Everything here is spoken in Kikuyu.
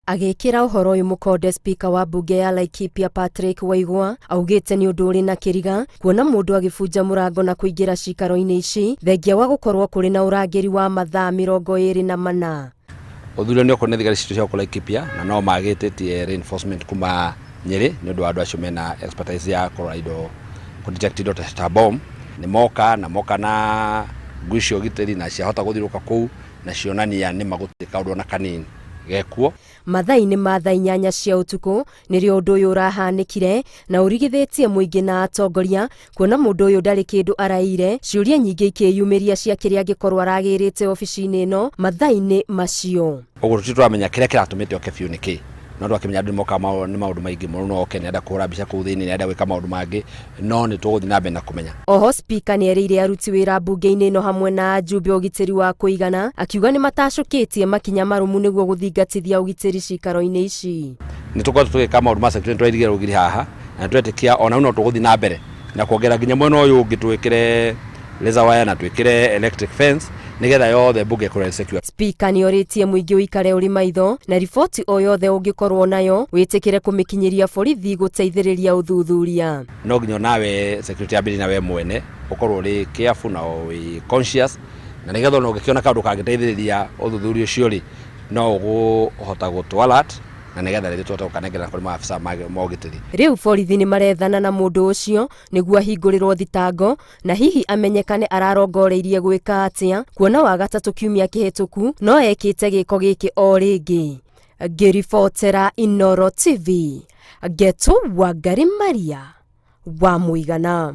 Agĩkĩra ũhoro ũyũ mũkonde spika wa mbunge ya Laikipia Patrick Waigwa augĩte nĩ ũndũ ũrĩ na kĩriga kuona mũndũ agĩbunja mũrango na kũingĩra cikaro-inĩ ici thengia wa gũkorwo kũrĩ na ũrangĩri wa mathaa 24. Ũthuthuria okorwo nĩ thigari citũ cia gũkũ Laikipia na no magĩtĩtie reinforcement kuma Nyĩrĩ nĩ ũndũ wa andũ acio mena expertise ya kũrora indo, kũ detect indo ta bomb. Nĩ moka na moka na ngui cia ũgitĩri na ciahota gũthiũrũrũka kũu na cionania nĩma gũtirĩ kaũndũ ona kanini gekuo. Mathaa-inĩ ma thaa 8 cia ũtukũ nĩrĩo ũndũ ũyũ ũrahanĩkire na ũrigithĩtie mũingĩ na atongoria kuona mũndũ ũyũ ndarĩ kĩndũ araiyire, ciũria nyingĩ ikĩyumĩria cia kĩrĩa angĩkorwo aragĩrĩte obici-inĩ ĩno mathaa-inĩ macio. Ũguo tũtirĩ tũramenya kĩrĩa kĩratũmĩte oke biũ nĩ kĩĩ, no twakĩmenya andũ nĩ mokaga nĩ maũndũ maingĩ mũno, no oke nĩ arenda kũhũra mbica kũu thĩinĩ, nĩ arenda gwĩka maũndũ mangĩ, no nĩ tũgũthiĩ na mbere na kũmenya. Oho Spika nĩerĩire aruti wĩra mbunge-inĩ ĩno hamwe na ajumbe ũgitĩri wa kũigana, akiuga nĩmatacũkĩtie makinya marũmu nĩguo gũthingatithia ũgitĩri cikaro-inĩ ici. Nĩ tũkoretwo tũgĩka maũndũ ma security, nĩ tũrairigĩra rũgiri haha na nĩ tũretĩkia ona rĩu no tũgũthiĩ na mbere na kuongerera nginya mwena ũyũ ũngĩ twĩkĩre razor wire na twĩkĩre electric fence nĩgetha yothe mbunge ĩkorwo ĩ secure. Spika nĩorĩtie mũingĩ ũikare ũrĩ maitho na riboti o yothe ũngĩkorwo nayo wĩtĩkĩre kũmĩkinyĩria borithi gũteithĩrĩria ũthuthuria. No nginya onawe security yambĩrĩrie na we mwene ũkorwo ũrĩ careful na wĩ conscious na nĩgetha ona ũngĩkĩona kaũndũ kangĩteithĩrĩria ũthuthuria ũcio rĩ, no ũgũhota gũtũ alert na nĩgetha rĩrĩ tũhote gũkanengera kũrĩ maabisa ma ũgitĩri. Rĩu borithi nĩmarethana na mũndũ ũcio nĩguo ahingũrĩrwo thitango na hihi amenyekane ararongoreirie gwĩka atĩa kuona Wagatatũ kiumia kĩhĩtũku no ekĩte gĩko gĩkĩ o rĩngĩ. Ngĩribotera Inooro TV, Ngetu Wangari Maria wa Mũigana.